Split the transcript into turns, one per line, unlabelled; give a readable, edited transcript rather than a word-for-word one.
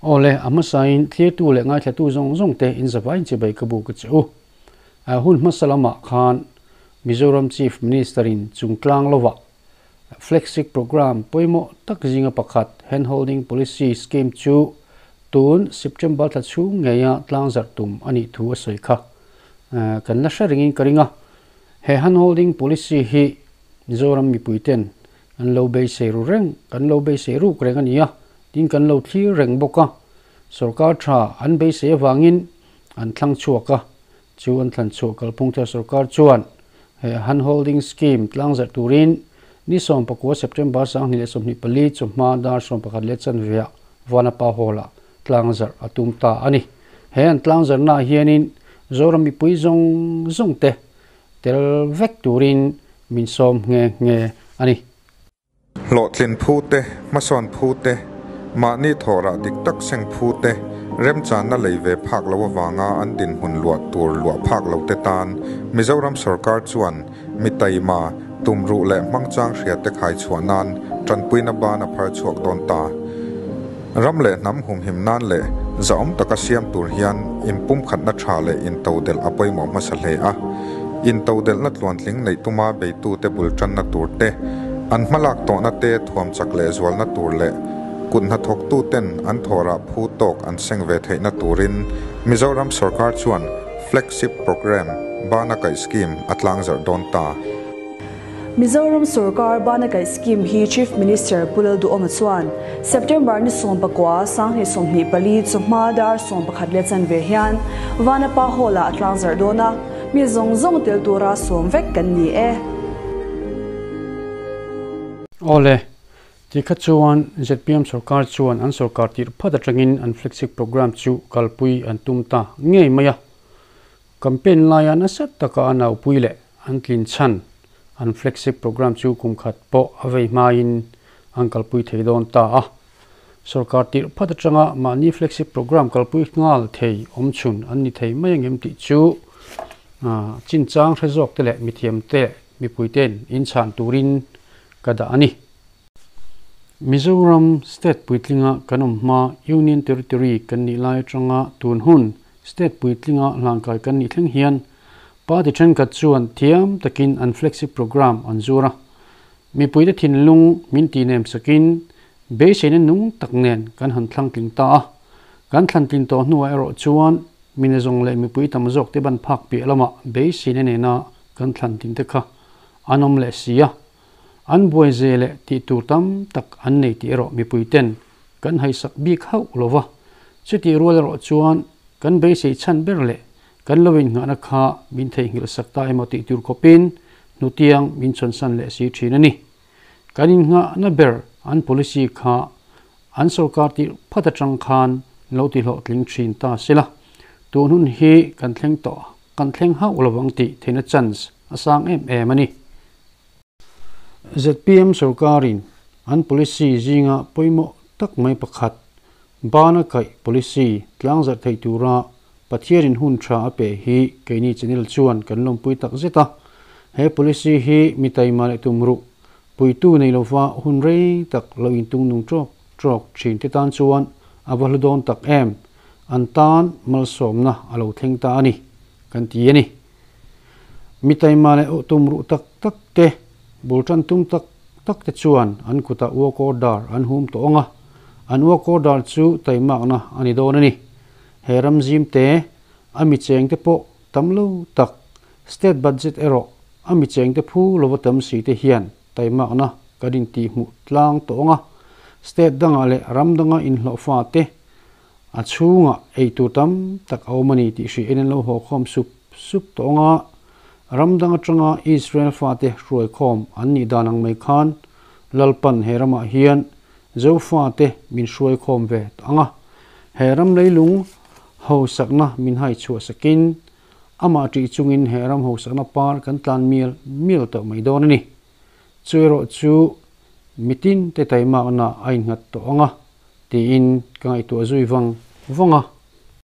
Aw le, a hmasain thlirtu leh ngaithlatu zawng zawng te in zavaiin chibai ka bu ka che u. Hun hmasa lamah khan Mizoram Chief Minister in chungtlang lovah Flagship Programme pawimawh tak zinga pakhat Handholding Policy Scheme chu tun September thla chhung ngeia tlangzarh tum a nih thu a sawi kha kan la hre ringin ka ring a. He Handholding Policy hi Mizoram mipuiten kan lo beisei ru reng, kan lo beisei ruk reng a ni a, tin kan lo thlir reng bawk a. Sorkar tha an beisei avangin an thlang chhuak a, Chu an thlan chhuah kalphung thar sorkar chuan he Handholding Scheme tlangzarh turin ni 19 September 2024 chawhma dar 11 leh chanve-ah Vanapa Hall-ah tlangzarh a tum ta a ni. He an tlangzarhnaah hianin Zoram mipui zawng zawng te tel vek turin min sawm nghe nghe a ni.
Hlawhtlin phu te, hmasawn phu te, mahni thawhrah dik tak seng phu te, remchanna lei ve phak lo avanga an dinhmun luah tur luah phak lo te tan Mizoram sorkar chuan mi taima, tumruh leh hmangchang hria te khai chhuah nan tanpuina ban a phar chhuak dawn ta. Ram leh hnam humhim nan leh zahawm taka siam tur hian inpumkhatna tha leh intodelh a pawimawh hmasa hle a. Intodelhna tluantling neih tuma beitute bul tanna tur te, an hmalak tawhna te thuam chak leh zualna tur leh kut hnathawktuten an thawhrah phu tawk an seng ve theihna turin Mizoram sorkar chuan Flagship Programme, Bana Kaih Scheme a tlangzarh dawn ta.
Mizoram sorkar bana kaih scheme hi Chief Minister Pu Lalduhawma chuan September ni 19, 2024 chawhma dar 11 leh chanve hian Vanapa Hall-ah a tlangzarh dawn a, mi zawng zawng tel tura sawm vek kan ni e.
Awle, ti kha chuan zpm sorkar chuan an sorkar tirh phat atangin an flagship programme chu kalpui an tum ta ngei mai a. Campaign laia nasa taka a naupui leh an tlin chhan an flagship programme chu kum khat pawh a vei hmain an kalpui thei dawn ta a. Sorkar tirh phat atanga mahni flagship programme kalpui nghal thei awm chhun an ni thei mai angem tih chu chinchang hre zawk te leh mithiam te leh mipui ten inchhan turin ka dah a ni. Mizoram state puitlinga kan awm hma Union Territory kan nih lai atanga tun hun State puitlinga hlangkai kan nih thleng hian party thenkhat chuan thiam takin an flagship programme an zur a. Mipuite thinlung min tihnem sakin beiseina nung tak nen kan han thlangtling ta a. Kan thlantlin tawh hnuah erawh chuan minazawng leh mipui tam zawk te ban phak piah lamah beiseina nena kan thlantlin te kha an awm leh si a. An buai ze leh tih tur tam tak an nei tih erawh mipui ten Kan haisak bik hauh lo va, chutih rual erawh chuan kan beisei chhan ber leh kan lo innghahna kha min theihnghilh sak ta emaw tih tur khawpin hnutiang min chhawnsan leh si thin a ni. Kan innghahna ber an policy kha an sorkar tirh phat atang khan lo ti hlawhtling thin ta sela, tun hun hi kan thleng tawh kan thleng hauh lo vang tih theihna chance a sang em em a ni. Zpm sorkarin an policy zinga pawimawh tak mai pakhat, bana kaih policy tlangzarh theih tura Pathianin hun tha a pe hi keini channel chuan kan lawmpui tak zet a. He policy hi mi taima leh tumruh puitu nei lova hun rei tak lo intungnung tawk tawk thin te tan chuan a va hlu dawn tak em, an tan malsawmna a lo thleng ta a ni kan ti a ni. Mi taima leh awh tum ruh tak tak te, bul tan tum tak tak te chuan an kutah work order an hum tawh ang a, an work order chu taimakna a ni dawn a ni. He ram zim te, a mi cheng te pawh tam lo tak, state budget erawh a mi cheng te phu lova tam si te hian taimakna kan intihhmuh tlang tawh ang a, state dangah leh ram danga inhlawhfa te A chhungah eitur tam tak a awm a ni tih hriain an lo haw khawm sup sup tawh ang a, ram dang atanga Israel fate hruai khawm an nih dan ang mai khan Lalpan he ramah hian Zofate min hruai khawm ve tawh ang a, he ram leilung hausakna min hai chhuah sakin amah ṭih chungin he ram hausakna par kan tlan mial mial tawh mai dawn a ni. Chu erawh chu mitin te taimakna a innghat tawh ang a. Tiin ka ngaihtuah zui vang vang a.